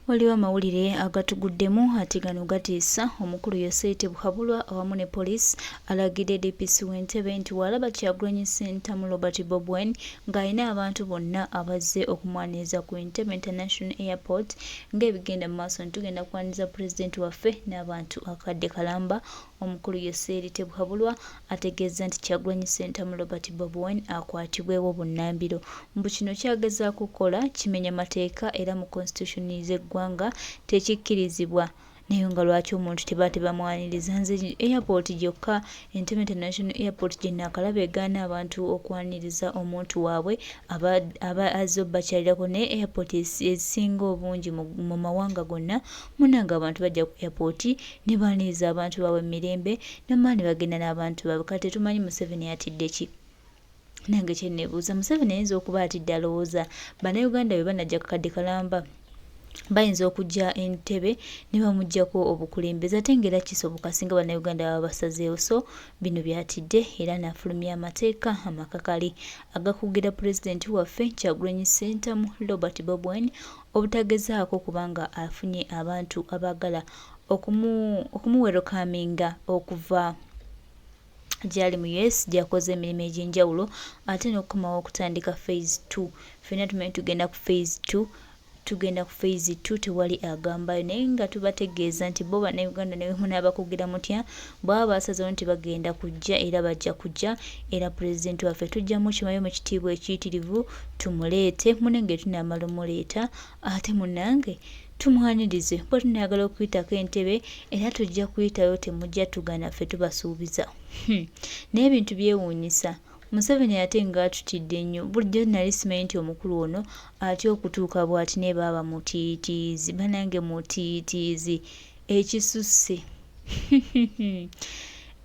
Waliwo amawulire agatuguddemu ate gano gatiisa. Omukulu Yoseri Tibuhaburwa awamu ne poliisi alagidde DPC w'Entebbe nti bw'alaba Kyagulanyi Ssentamu Robert Bobi Wine ng'alina abantu bonna abazze okumwaniriza ku Entebbe International Airport ng'ebigenda mu maaso nti tugenda kwaniriza pulezidenti waffe n'abantu akadde kalamba. Omukulu Yoseri Tebuhaburwa ategeezza nti Kyagulanyi Ssentamu Robert Bobi Wine akwatibwewo bunnambiro. Mbu kino ky'agezaako okukola kimenya mateeka era mu Constitution z'eggwanga tekikkirizibwa. Naye nga lwaki omuntu teba tebamwaniriza? Nze airport gyokka Entebbe International Airport gye naakalaba egaana abantu okwaniriza omuntu waabwe aba aba azze obbakyalirako naye airport ezisinga obungi mu mawanga gonna munnange abantu bajja ku airport ne baaniriza abantu baabwe mu mirembe namala ne bagenda n'abantu baabwe kati tetumanyi Museveni atidde ki? Nange kye nebuuza Museveni ayinza okuba atidde alowooza bannayuganda bwe banajja kakadde kalamba bayinza okujja Entebbe ne bamuggyako obukulembeze ate ng'era kisoboka singa bannayuganda baba basazeewo so bino by'atidde era n'afulumya amateeka amakakali agakugira pulezidenti waffe Kyagulanyi Ssentamu Robert Bobi Wine obutagezaako kuba nga afunye abantu abaagala okumuwerokaminga okuva gyali mu US gyakoze emirimu egy'enjawulo ate n'okukomawo okutandika phase 2. Ffenna tumanyi tugenda ku phase 2, tugenda ku phase 2 tewali agambayo naye nga tubategeeza nti bo bannayuganda ne munaabakugira mutya bwaba basazeewo nti bagenda kujja era bajja kujja era pulezidenti waffe tujja mukimayo mu kitiibwa ekiyitirivu tumuleete munange tunaamala omuleeta ate munange tumwanirize bwe tunayagala okuyitako Entebbe era tujja kuyitayo temujja tugana ffe tubasuubiza. Naye ebintu byewuunyisa. Museveni ate nga atutidde nnyo. Bulijjo nali simanyi nti omukulu ono atya okutuuka bwati naye baaba mutiitiizi banange mutiitiizi ekisusse.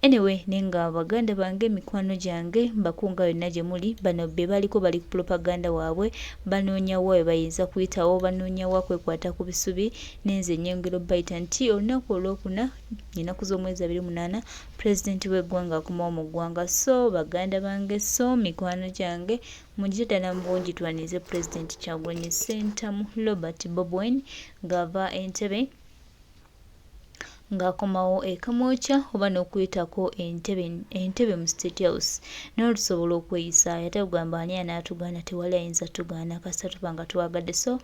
Anyway naye nga baganda bange mikwano gyange mbakunga yonna gye muli bano be baliko bali ku propaganda waabwe banoonya wa we bayinza kuyitawo banoonya wa kwekwata ku bisubi nenze nyongera obayita nti olunaku olwokuna ennaku z'omwezi 28 pulezidenti w'eggwanga akomawo mu ggwanga so baganda bange so mikwano gyange mugire ddala mu bungi twanirize pulezidenti Kyagulanyi Ssentamu Robert Bobi Wine ng'ava Entebbe ng'akomawo e Kamwokya oba n'okuyitako Entebbe Entebbe mu State House naye tusobola okweyisaayo ate kugamba ani anaatugaana tewali ayinza tugaana kasita tuba nga twagadde so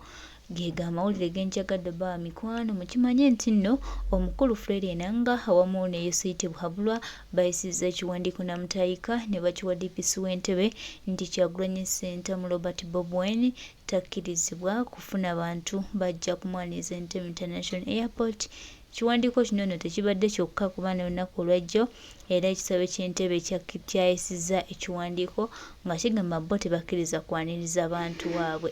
geego amawulire ge njagadde obbawa mikwano mukimanye nti nno omukulu Fred Enanga awamu ne Yoseri Tibuhaburwa bayisizza ekiwandiiko namutaayika ne bakiwa DPC w'Entebbe nti Kyagulanyi Ssentamu Robert Bobi Wine takkirizibwa kufuna bantu bajja kumwaniriza Entebbe International Airport. Ekiwandiiko kino nno tekibadde kyokka kuba n'olunaku olwajjo era ekitebe ky'Entebbe kyayisizza ekiwandiiko nga kigamba bo tebakkiriza kwaniriza bantu waabwe.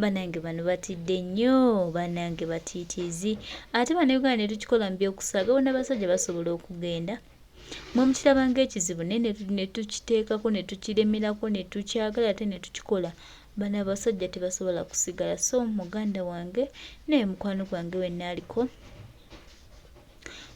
Bannange bano batidde nnyo, bannange batiitiizi. Ate Bannayuganda ne tukikola mu by'okusaaga bona abasajja basobola okugenda. Mwe mukiraba ng'ekizibu naye ne tukiteekako ne tukiremerako ne tukyagala ate ne tukikola. Bano abasajja tebasobola kusigala so muganda wange naye mukwano gwange wenna aliko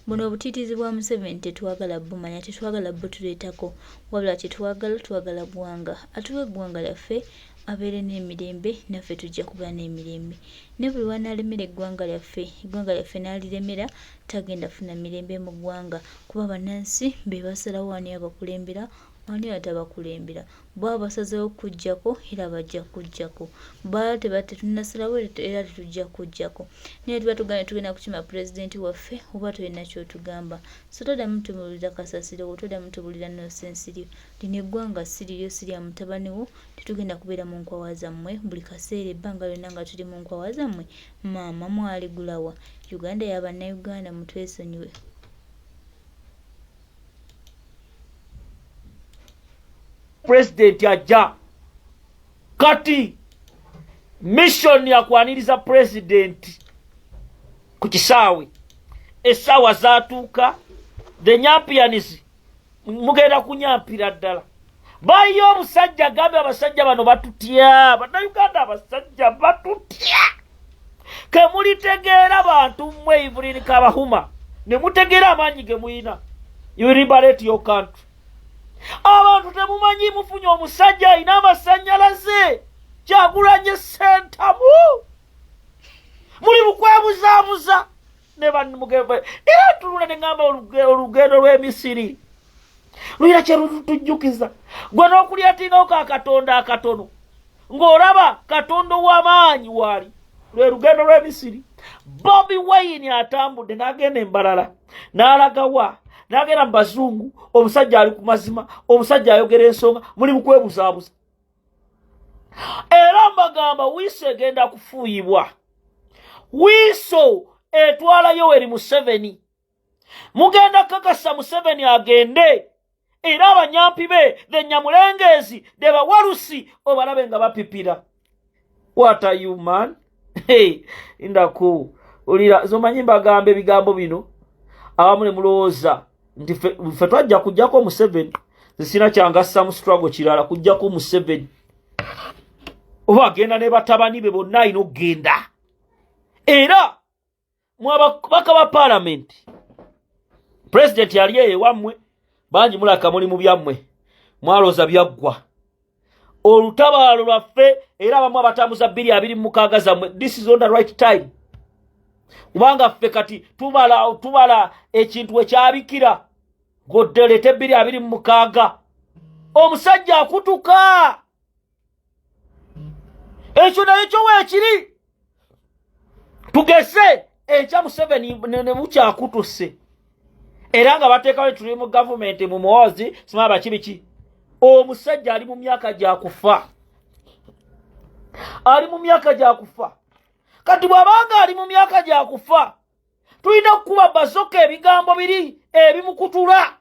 buno obutiitiizi bwa Museveni tetwagala bumanya tetwagala butuleetako wabula kyetwagala twagala ggwanga atuwe eggwanga lyaffe abeere n'emirembe naffe tujja kuba n'emirembe ne buli lw'anaalemera eggwanga lyaffe eggwanga lyaffe n'aliremera tagenda funa mirembe mu ggwanga kuba bannansi be basalawo ani abakulembera ani atabakulembera. Bwaba basazeewo kukuggyako era bajja kukuggyako, bwaba teba tetunnasalawo era tetujja kukuggyako. Naye tuba tugambye tugenda kukima pulezidenti waffe oba tolina ky'otugamba. So toddamu tubuulira kasasiro wo, toddamu tubuulira nonsense lyo. Lino eggwanga si liryo, si lya mutabani wo, tetugenda kubeera mu nkwawa zammwe buli kaseera ebbanga lyonna nga tuli mu nkwawa zammwe. Maama mwaligula wa? Uganda ya Bannayuganda mutwesonyiwe. President ajja kati mission yakwaniriza president ku kisaawe essaawa zatuuka the nyampians mugenda kunyampira ddala bayiyo obusajja gambe abasajja bano batutya bannayuganda abasajja batutya kemulitegeera bantu mmwe Evelyn Kabahuma ne mutegeera amaanyi ge muyina. You liberate your country. Abantu temumanyi mufunye omusajja alina amasannyalaze Kyagulanyi Ssentamu muli Era ntunula ne ŋŋamba olugendo lw'emisiri luyira kye lutujjukiza gwe n'okulyatingawo ka Katonda akatono ng'olaba Katonda ow'amaanyi waali. Lwe lugendo lw'emisiri. Bobi Wine atambudde n'agenda embalala n'alagawa n'agenda mu bazungu. Omusajja ali ku mazima, omusajja ayogera ensonga, muli mu kwebuzaabuza. Era mbagamba whistle egenda kufuuyibwa, whistle etwala Yoweri Museveni. Mugenda kakasa Museveni agende, era abanyampi be the Nyamulengezi de bawalusi obalabe nga bapipira. What are you, man? Hey, ndaku ulira zomanyi. Mbagamba ebigambo bino abamu ne mulowooza nti ffe twajja kujjako Museveni. Zisina kyangassa mu struggle kirala kujjako Museveni, oba agenda ne batabani be bonna alina okugenda. Era mwababaka ba paalamenti, pulezidenti ali eyo ewammwe, bangi mulaka muli mu byammwe, mwalooza byaggwa olutabaalo lwaffe. Era abamu abatambuza 2026 zammwe, this is on the right time, kubanga ffe kati tubala, tubala ekintu ekyabikira goddelete 2026. Omusajja akutuka ekyo naye kyo weekiri. Tugeze enkya Museveni ne bukyakutuse era nga bateekawo tuli mu gavumenti mu muwozi sima baki biki. Omusajja ali mu myaka gya kufa, ali mu myaka gya kufa. Kati bw'abanga ali mu myaka gya kufa, tulina okukuba bazoka ebigambo biri ebimukutula.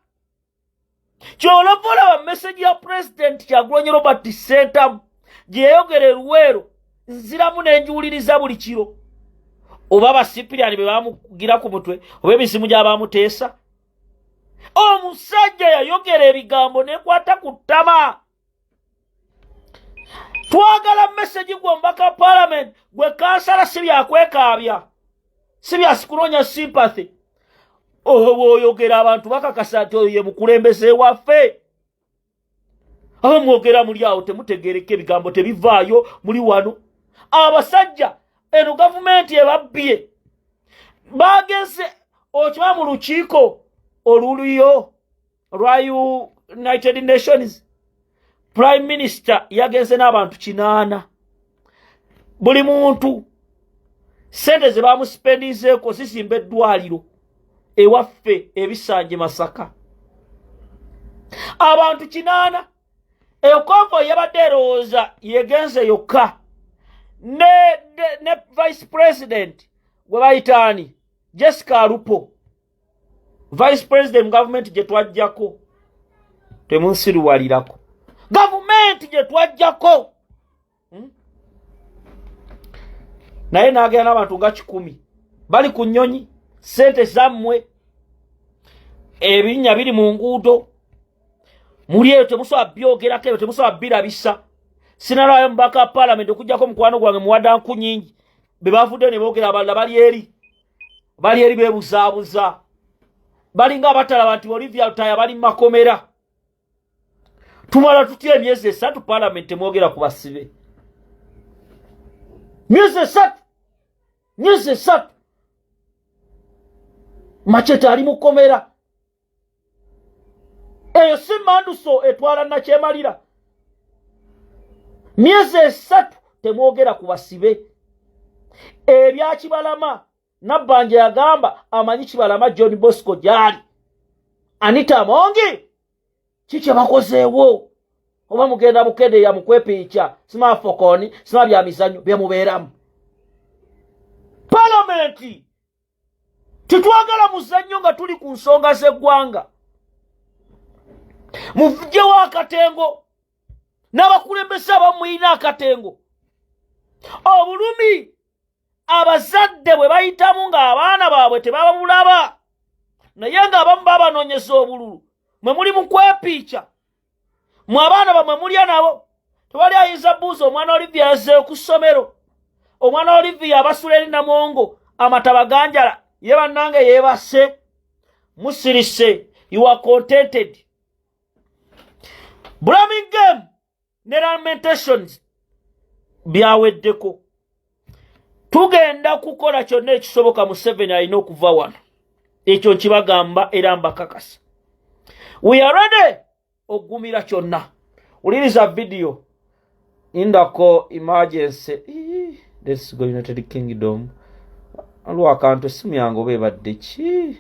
Kyolova olaba message ya Pulezidenti Kyagulanyi Robert Ssentamu gye yayogera eruweero, nziramu nenjiwuliriza buli kiro. Oba abasipiriyani be bamugira ku mutwe, oba emizimu gy'abamuteesa, omusajja yayogera ebigambo nekwata ku ttama. Twagala message gwe omubaka parliament, gwe kansala, si byakwekaabya, si byasikunoonya sympathy. Bw'oyogera abantu bakakasa nti oyo ye mukulembeze waffe. Aba mwogera muli awo temutegereka, ebigambo tebivaayo. Muli wano abasajja, eno gavumenti ebabbye, bageze okiba mu lukiiko oluliyo olwa United Nations, Prime Minister yagenze n'abantu 8. Buli muntu sente ze bamusipendizeeko zizimba eddwaliro ewaffe ebisanje Masaka. Abantu 8. Eyo convoy yabadde erowooza yegenze yokka ne vice president gwe bayitaani Jessica Alupo, vice president mu gavumenti gye twajjako. Temunsiruwalirako gavumenti gye twajjako, Naye n'agenda n'abantu nga 100 bali ku nnyonyi, sente zammwe, ebinnya biri mu nguudo. Muli eyo temusobola byogerako, ebyo temusobola birabisa. Sinalwayo mubaka wa paalamenti okugjako mukwano gwange muwada nku nyingi be bavuddeyo ne boogera. Abalala bali eri, bali eri beebuzaabuza, balinga abatalaba nti Olivia Lutaya bali mu makomera. Tumala tutya emyezi 3 paalamenti temwogera ku basibe? Myezi 3, myezi 3, Machete ali mu kkomera. Eyo si manduso etwala nakyemalira. Myezi 3 temwogera ku basibe. Ebyakibalama, Nabbanja yagamba amanyi Kibalama John Bosco gyali, Anita Amongi kikye bakozeewo? Oba mugenda bukedeya mukwepiica, simafokoni, sima bya mizannyo byemubeeramu. Palamenti tetwagala muzannyo nga tuli ku nsonga z'eggwanga. Mujjewo akatengo n'abakulembeze abamuyina akatengo. Obulumi abazadde bwe bayitamu ng'abaana baabwe tebabulaba, naye ng'abamu babanoonyeza obululu, mwe muli mu kwepiica. Mwe abaana bamwe mulya nabo, tewali ayinza buuza omwana Olivia yazzeeyo ku ssomero. Omwana Olivia abasula eri Namongo amataba ganjala, ye bannange yeebase musirise. You are contented. Blaming game ne lamentations byaweddeko. Tugenda kukola kyonna ekisoboka. Museveni alina okuva wano, ekyo nkibagamba era mbakakasa. We are ready okugumira kyonna. Wuliriza vidiyo indako emergency. Let's go United Kingdom. Waliwo akantu, essimu yange oba ebadde ki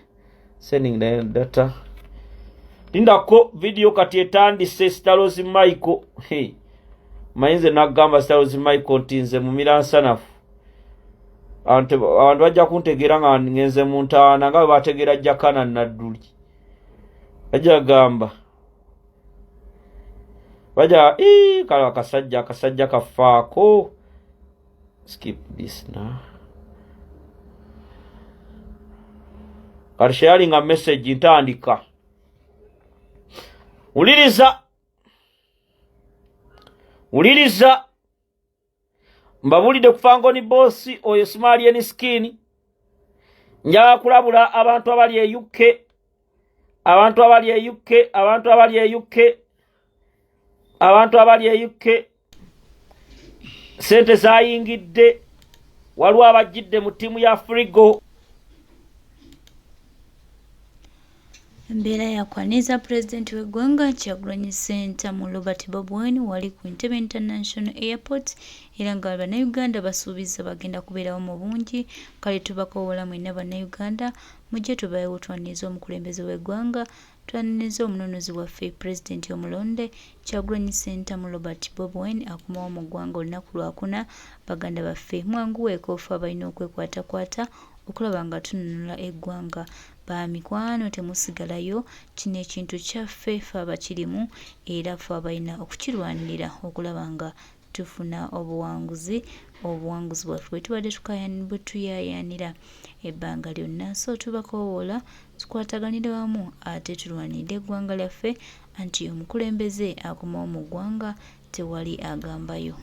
sending the data. Lindako, vidiyo kati etandise. Stalozi Michael. Hey. Manyi nze nagamba Stalozi Michael nti nze mumira nsanafu, abantu bajja kuntegeera nga ngenze mu ntaana, nga bwe bategeera Jakana Nadduli. Bajja gamba bajja kale akasajja kafaako. Skip this now. Kati sharing a message, ntandika. Wuliriza, wuliriza, mbabulidde ku Fangoni Bosi oyo Smalian Skin. Njagala kulabula abantu abali e UK, abantu abali e UK, abantu abali e UK, abantu abali e UK. Sente zayingidde, waliwo abajjidde mu ttiimu ya Frigo. Embeera yakwaniriza pulezidenti w'eggwanga Kyagulanyi Ssentamu Robert Bobi Wine wali ku Entebbe International Airport era nga bannayuganda basuubizza bagenda kubeerawo mu bungi. Kale tubakowoola mwenna bannayuganda mujje tubeewo twanirize omukulembeze w'eggwanga, twanirize omununuzi waffe pulezidenti omulonde Kyagulanyi Ssentamu Robert Bobi Wine akomawo mu ggwanga olunaku Lwakuna. Baganda baffe mwanguweeko ffe abalina okwekwatakwata okulaba nga tununula eggwanga. Ba mikwano temusigalayo, kino ekintu kyaffe ffe abakirimu era ffe abalina okukirwanirira okulaba nga tufuna obuwanguzi, obuwanguzi bwaffe bwe tubadde bwe tuyaayaanira ebbanga lyonna. So tubakowoola tukwataganire wamu ate tulwanirire eggwanga lyaffe anti omukulembeze akomawo mu ggwanga tewali agambayo.